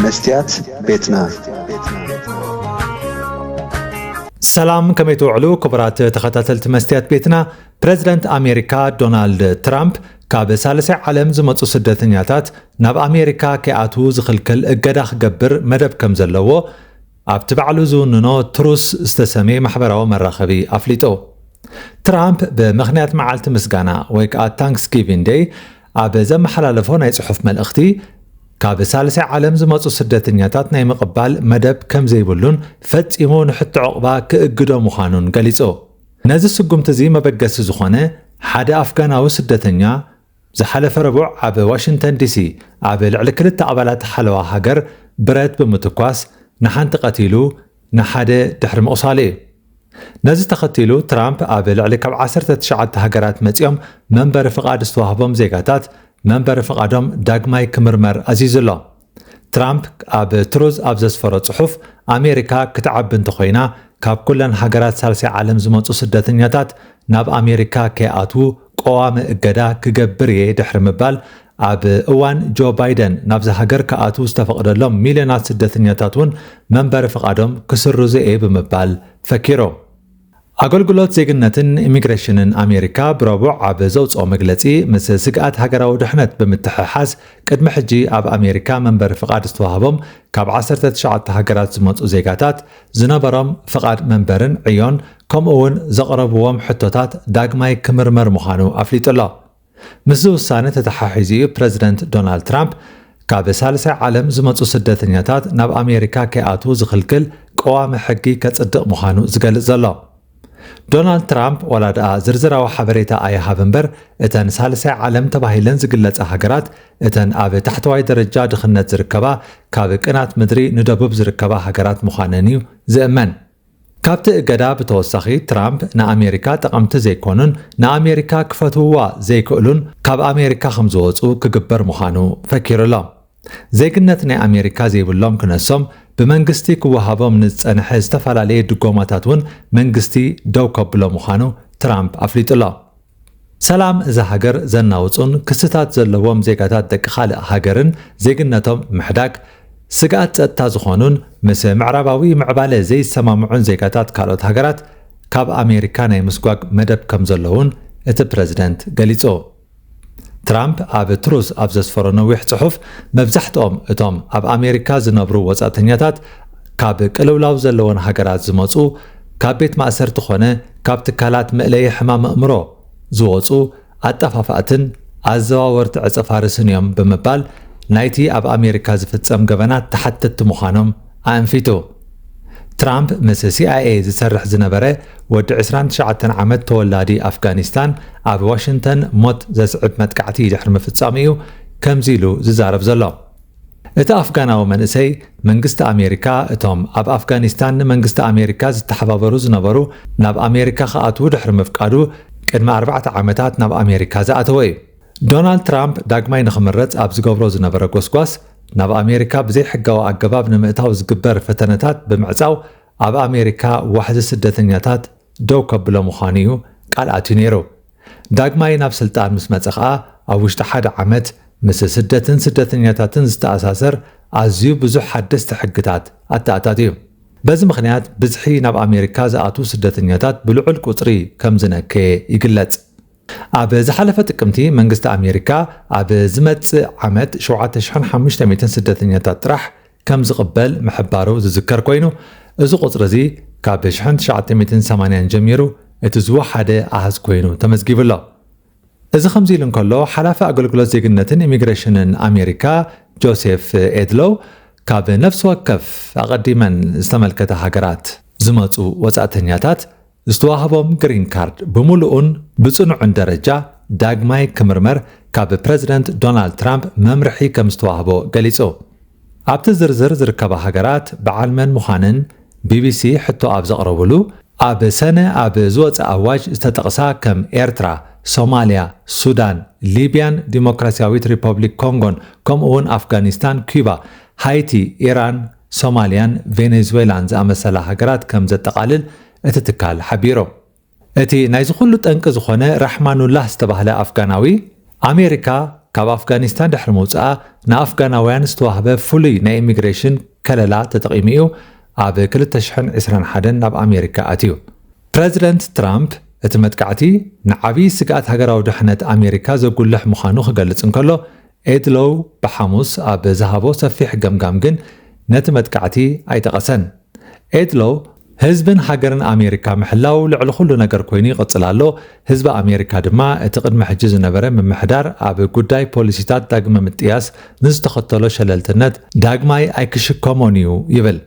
መስትያት ቤትና። ሰላም፣ ከመይ ትውዕሉ ክቡራት ተኸታተልቲ መስትያት ቤትና? ፕረዚደንት ኣሜሪካ ዶናልድ ትራምፕ ካብ ሳልሳይ ዓለም ዝመጹ ስደተኛታት ናብ ኣሜሪካ ከይኣትዉ ዝኽልክል እገዳ ክገብር መደብ ከም ዘለዎ ኣብቲ ባዕሉ ዝውንኖ ትሩስ ዝተሰመየ ማሕበራዊ መራኸቢ ኣፍሊጡ። ትራምፕ ብምኽንያት መዓልቲ ምስጋና ወይ ከዓ ታንክስጊቪን ደይ ኣብ ዘመሓላለፎ ናይ ጽሑፍ መልእኽቲ፣ ካብ ሳልሳይ ዓለም ዝመጹ ስደተኛታት ናይ ምቕባል መደብ ከም ዘይብሉን ፈጺሙ ንሕቶ ዕቑባ ክእግዶ ምዃኑን ገሊጹ። ነዚ ስጉምቲ እዚ መበገሲ ዝኾነ ሓደ ኣፍጋናዊ ስደተኛ ዝሓለፈ ረቡዕ ኣብ ዋሽንግተን ዲሲ ኣብ ልዕሊ ክልተ ኣባላት ሓለዋ ሃገር ብረት ብምትኳስ ንሓንቲ ቀቲሉ ንሓደ ድሕሪ ምቑሳሉ እዩ። ነዚ ተኸቲሉ ትራምፕ ኣብ ልዕሊ ካብ ዓሰርተ ትሽዓተ ሃገራት መጺኦም መንበሪ ፍቓድ ዝተዋህቦም ዜጋታት መንበሪ ፍቓዶም ዳግማይ ክምርመር ኣዚዙ ኣሎ። ትራምፕ ኣብ ትሩዝ ኣብ ዘስፈሮ ጽሑፍ ኣሜሪካ ክትዓቢ እንተኾይና ካብ ኩለን ሃገራት ሳልሳይ ዓለም ዝመጹ ስደተኛታት ናብ ኣሜሪካ ከይኣትዉ ቀዋሚ እገዳ ክገብር እየ ድሕሪ ምባል ኣብ እዋን ጆ ባይደን ናብዚ ሃገር ክኣትዉ ዝተፈቕደሎም ሚልዮናት ስደተኛታት እውን መንበሪ ፍቓዶም ክስርዙ እየ ብምባል ፈኪሩ። ኣገልግሎት ዜግነትን ኢሚግሬሽንን ኣሜሪካ ብረቡዕ ኣብ ዘውፅኦ መግለፂ ምስ ስግኣት ሃገራዊ ድሕነት ብምትሕሓዝ ቅድሚ ሕጂ ኣብ ኣሜሪካ መንበሪ ፍቓድ ዝተዋህቦም ካብ ዓሰርተ ትሽዓተ ሃገራት ዝመፁ ዜጋታት ዝነበሮም ፍቓድ መንበርን ዕዮን ከምኡ እውን ዘቕረብዎም ሕቶታት ዳግማይ ክምርመር ምዃኑ ኣፍሊጡ ኣሎ። ምስዚ ውሳነ ተተሓሒዙ እዩ ፕረዚደንት ዶናልድ ትራምፕ ካብ ሳልሳይ ዓለም ዝመፁ ስደተኛታት ናብ ኣሜሪካ ከይኣትዉ ዝኽልክል ቀዋሚ ሕጊ ከፅድቕ ምዃኑ ዝገልፅ ዘሎ። ዶናልድ ትራምፕ ዋላ ደኣ ዝርዝራዊ ሓበሬታ ኣይሃብ እምበር እተን ሳልሳይ ዓለም ተባሂለን ዝግለፃ ሃገራት እተን ኣብ ታሕተዋይ ደረጃ ድኽነት ዝርከባ ካብ ቅናት ምድሪ ንደቡብ ዝርከባ ሃገራት ምዃነን እዩ ዝእመን። ካብቲ እገዳ ብተወሳኺ ትራምፕ ንኣሜሪካ ጠቐምቲ ዘይኮኑን ንኣሜሪካ ክፈትውዋ ዘይክእሉን ካብ ኣሜሪካ ከም ዝወፁ ክግበር ምዃኑ ፈኪሩ ኣሎ። ዜግነት ናይ ኣሜሪካ ዘይብሎም ክነሶም ብመንግስቲ ክወሃቦም ንዝፀንሐ ዝተፈላለየ ድጎማታት እውን መንግስቲ ደው ከብሎ ምዃኑ ትራምፕ ኣፍሊጡ ኣሎ። ሰላም እዛ ሃገር ዘናውፁን ክስታት ዘለዎም ዜጋታት ደቂ ካልእ ሃገርን ዜግነቶም ምሕዳግ ስግኣት ፀጥታ ዝኾኑን ምስ ምዕራባዊ ምዕባለ ዘይሰማምዑን ዜጋታት ካልኦት ሃገራት ካብ ኣሜሪካ ናይ ምስጓግ መደብ ከም ዘለውን እቲ ፕረዚደንት ገሊፁ። ትራምፕ ኣብ ትሩዝ ኣብ ዘስፈሮ ነዊሕ ጽሑፍ መብዛሕትኦም እቶም ኣብ ኣሜሪካ ዝነብሩ ወጻእተኛታት ካብ ቅልውላው ዘለወን ሃገራት ዝመጹ ካብ ቤት ማእሰርቲ ኾነ ካብ ትካላት መእለዪ ሕማም ኣእምሮ ዝወጹ ኣጠፋፋእትን ኣዘዋወርቲ ዕጸ ፋርስን እዮም ብምባል ናይቲ ኣብ ኣሜሪካ ዝፍጸም ገበናት ተሓተትቲ ምዃኖም ኣእንፊቱ። ትራምፕ ምስ ሲኣይኤ ዝሰርሕ ዝነበረ ወዲ ዕስራን ትሽዓተን ዓመት ተወላዲ ኣፍጋኒስታን ኣብ ዋሽንግተን ሞት ዘስዕብ መጥቃዕቲ ድሕሪ ምፍጻሙ እዩ ከምዚ ኢሉ ዝዛረብ ዘሎ። እቲ ኣፍጋናዊ መንእሰይ መንግስቲ ኣሜሪካ እቶም ኣብ ኣፍጋኒስታን ንመንግስቲ ኣሜሪካ ዝተሓባበሩ ዝነበሩ ናብ ኣሜሪካ ክኣትዉ ድሕሪ ምፍቃዱ ቅድሚ ኣርባዕተ ዓመታት ናብ ኣሜሪካ ዝኣተወ እዩ። ዶናልድ ትራምፕ ዳግማይ ንኽምረጽ ኣብ ዝገብሮ ዝነበረ ጎስጓስ ናብ ኣሜሪካ ብዘይሕጋዊ ኣገባብ ንምእታው ዝግበር ፈተነታት ብምዕጻው ኣብ ኣሜሪካ ዋሕዚ ስደተኛታት ደው ከብሎ ምዃኑ እዩ ቃል ኣትዩ ነይሩ። ዳግማይ ናብ ስልጣን ምስ መጸ ኸኣ ኣብ ውሽጢ ሓደ ዓመት ምስ ስደትን ስደተኛታትን ዝተኣሳሰር ኣዝዩ ብዙሕ ሓደስቲ ሕግታት ኣተኣታትዩ። በዚ ምኽንያት ብዝሒ ናብ ኣሜሪካ ዝኣትዉ ስደተኛታት ብልዑል ቁጽሪ ከም ዝነከየ ይግለጽ። ኣብ ዝሓለፈ ጥቅምቲ መንግስቲ ኣሜሪካ ኣብ ዝመጽእ ዓመት ሸውዓተ ሽሕን ሓሙሽተ ሚእትን ስደተኛታት ጥራሕ ከም ዝቕበል ምሕባሩ ዝዝከር ኮይኑ እዚ ቁጽሪ እዚ ካብ ሽሕን ትሽዓተ ሚእትን ሰማንያን ጀሚሩ እቲ ዝወሓደ ኣሃዝ ኮይኑ ተመዝጊቡ ኣሎ። እዚ ከምዚ ኢሉ እንከሎ ሓላፊ ኣገልግሎት ዜግነትን ኢሚግሬሽንን ኣሜሪካ ጆሴፍ ኤድሎው ካብ ነፍሲ ወከፍ ኣቐዲመን ዝተመልከተ ሃገራት ዝመፁ ወፃእተኛታት ዝተዋህቦም ግሪን ካርድ ብምሉኡን ብፅኑዕን ደረጃ ዳግማይ ክምርመር ካብ ፕረዚደንት ዶናልድ ትራምፕ መምርሒ ከም ዝተዋህቦ ገሊፁ። ኣብቲ ዝርዝር ዝርከባ ሃገራት በዓል መን ምዃነን ቢቢሲ ሕቶ ኣብ ዘቕረብሉ ኣብ ሰነ ኣብ ዝወፀ ኣዋጅ ዝተጠቕሳ ከም ኤርትራ፣ ሶማልያ፣ ሱዳን፣ ሊብያን ዲሞክራሲያዊት ሪፐብሊክ ኮንጎን ከምኡ እውን ኣፍጋኒስታን፣ ኩባ፣ ሃይቲ፣ ኢራን፣ ሶማልያን ቬኔዙዌላን ዝኣመሰላ ሃገራት ከም ዘጠቓልል እቲ ትካል ሓቢሩ። እቲ ናይዚ ኩሉ ጠንቂ ዝኾነ ራሕማኑላህ ዝተባህለ ኣፍጋናዊ ኣሜሪካ ካብ ኣፍጋኒስታን ድሕሪ ምውፅኣ ንኣፍጋናውያን ዝተዋህበ ፍሉይ ናይ ኢሚግሬሽን ከለላ ተጠቒሙ እዩ ኣብ ክልተ ሽሕን ዕስራን ሓደን ናብ ኣሜሪካ ኣትዩ። ፕረዚደንት ትራምፕ እቲ መጥቃዕቲ ንዓብዪ ስግኣት ሃገራዊ ድሕነት ኣሜሪካ ዘጉልሕ ምዃኑ ክገልጽ እንከሎ፣ ኤድሎው ብሓሙስ ኣብ ዝሃቦ ሰፊሕ ገምጋም ግን ነቲ መጥቃዕቲ ኣይጠቐሰን። ኤድሎው ህዝብን ሃገርን ኣሜሪካ ምሕላው ልዕሊ ኩሉ ነገር ኮይኑ ይቕጽል ኣሎ። ህዝቢ ኣሜሪካ ድማ እቲ ቅድሚ ሕጂ ዝነበረ ምምሕዳር ኣብ ጉዳይ ፖሊሲታት ዳግመ ምጥያስ ንዝተኸተሎ ሸለልትነት ዳግማይ ኣይክሽከሞን እዩ ይብል።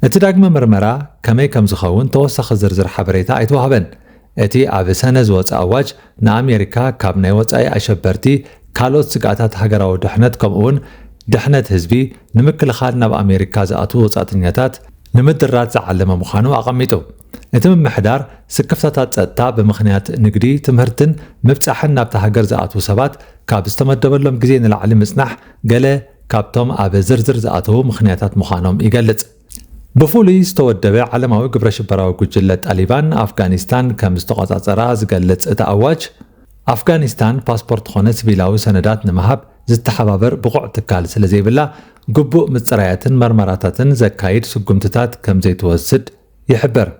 እቲ ዳግመ ምርመራ ከመይ ከም ዝኸውን ተወሳኺ ዝርዝር ሓበሬታ ኣይተዋህበን። እቲ ኣብ ሰነ ዝወጸ ኣዋጅ ንኣሜሪካ ካብ ናይ ወጻኢ ኣሸበርቲ፣ ካልኦት ስግኣታት ሃገራዊ ድሕነት ከምኡውን ድሕነት ህዝቢ ንምክልኻል ናብ ኣሜሪካ ዝኣትዉ ወጻእተኛታት ንምድራት ዝዓለመ ምዃኑ ኣቐሚጡ። እቲ ምምሕዳር ስክፍታታት ጸጥታ ብምኽንያት ንግዲ፣ ትምህርትን ምብጻሕን ናብታ ሃገር ዝኣትዉ ሰባት ካብ ዝተመደበሎም ግዜ ንላዕሊ ምጽናሕ ገለ ካብቶም ኣብ ዝርዝር ዝኣተዉ ምኽንያታት ምዃኖም ይገልጽ። ብፍሉይ ዝተወደበ ዓለማዊ ግብረ ሽበራዊ ጉጅለ ጣሊባን ኣፍጋኒስታን ከም ዝተቖጻጸራ ዝገልጽ እቲ ኣዋጅ፣ ኣፍጋኒስታን ፓስፖርት ኾነ ሲቪላዊ ሰነዳት ንምሃብ ዝተሓባበር ብቑዕ ትካል ስለ ዘይብላ፣ ግቡእ ምጽራያትን መርመራታትን ዘካይድ ስጉምትታት ከም ዘይትወስድ ይሕብር።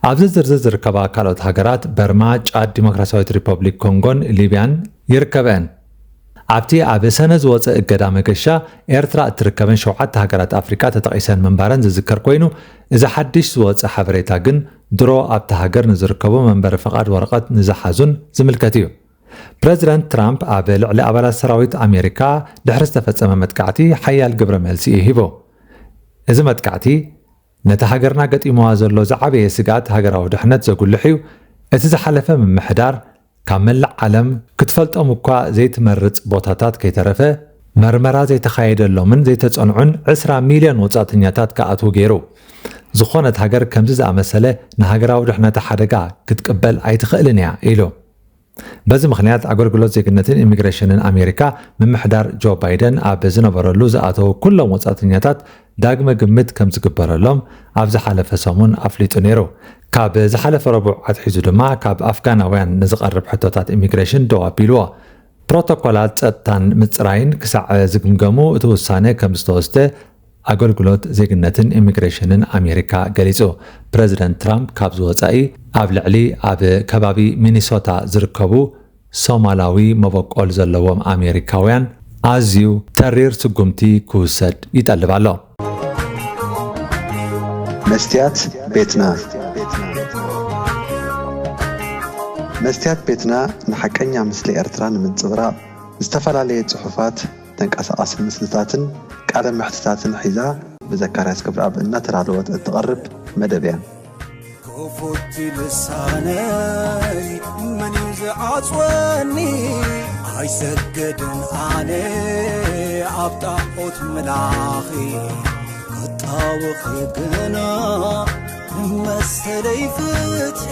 ኣብዚ ዝርዝር ዝርከባ ካልኦት ሃገራት በርማ፣ ጫድ፣ ዲሞክራሲያዊት ሪፐብሊክ ኮንጎን ሊብያን ይርከበን። ኣብቲ ኣብ ሰነ ዝወጸ እገዳ መገሻ ኤርትራ እትርከበን ሸውዓተ ሃገራት ኣፍሪቃ ተጠቒሰን ምንባረን ዝዝከር ኮይኑ፣ እዚ ሓድሽ ዝወጸ ሓበሬታ ግን ድሮ ኣብታ ሃገር ንዝርከቡ መንበሪ ፍቓድ ወረቐት ንዝሓዙን ዝምልከት እዩ። ፕረዚደንት ትራምፕ ኣብ ልዕሊ ኣባላት ሰራዊት ኣሜሪካ ድሕሪ ዝተፈጸመ መጥቃዕቲ ሓያል ግብረ መልሲ እዩ ሂቡ። እዚ መጥቃዕቲ ነቲ ሃገርና ገጢምዋ ዘሎ ዝዓበየ ስግኣት ሃገራዊ ድሕነት ዘጉልሕ እዩ። እቲ ዝሓለፈ ምምሕዳር ካብ መላእ ዓለም ክትፈልጦም እኳ ዘይትመርጽ ቦታታት ከይተረፈ መርመራ ዘይተኻየደሎምን ዘይተጸንዑን ዕስራ ሚልዮን ወጻእተኛታት ክኣትዉ ገይሩ። ዝኾነት ሃገር ከምዚ ዝኣመሰለ ንሃገራዊ ድሕነታ ሓደጋ ክትቅበል ኣይትኽእልን እያ ኢሉ። በዚ ምኽንያት ኣገልግሎት ዜግነትን ኢሚግሬሽንን ኣሜሪካ ምምሕዳር ጆ ባይደን ኣብ ዝነበረሉ ዝኣተዉ ኩሎም ወጻእተኛታት ዳግመ ግምት ከም ዝግበረሎም ኣብ ዝሓለፈ ሰሙን ኣፍሊጡ ነይሩ። ካብ ዝሓለፈ ረቡዕ ኣትሒዙ ድማ ካብ ኣፍጋናውያን ንዝቐርብ ሕቶታት ኢሚግሬሽን ደው ኣቢልዎ። ፕሮቶኮላት ጸጥታን ምጽራይን ክሳዕ ዝግምገሙ እቲ ውሳነ ከም ዝተወስደ ኣገልግሎት ዜግነትን ኢሚግሬሽንን ኣሜሪካ ገሊጹ። ፕረዚደንት ትራምፕ ካብዚ ወጻኢ ኣብ ልዕሊ ኣብ ከባቢ ሚኒሶታ ዝርከቡ ሶማላዊ መበቆል ዘለዎም ኣሜሪካውያን ኣዝዩ ተሪር ስጉምቲ ክውሰድ ይጠልብ ኣሎ። መስትያት ቤትና። መስትያት ቤትና ንሓቀኛ ምስሊ ኤርትራ ንምንጽብራቕ ዝተፈላለየ ጽሑፋት፣ ተንቀሳቓሲ ምስልታትን ቃለ መሕትታትን ሒዛ ብዘካርያስ ክብረኣብ እናተዳለወት እትቐርብ መደብ እያ። ክፉት ልሳነይ መን እዩ ዝዓጽወኒ? ኣይሰግድን ኣነ ኣብ ጣዖት ምላኺ፣ ክጣወኺ ግና ንመሰለይ ፍትሒ።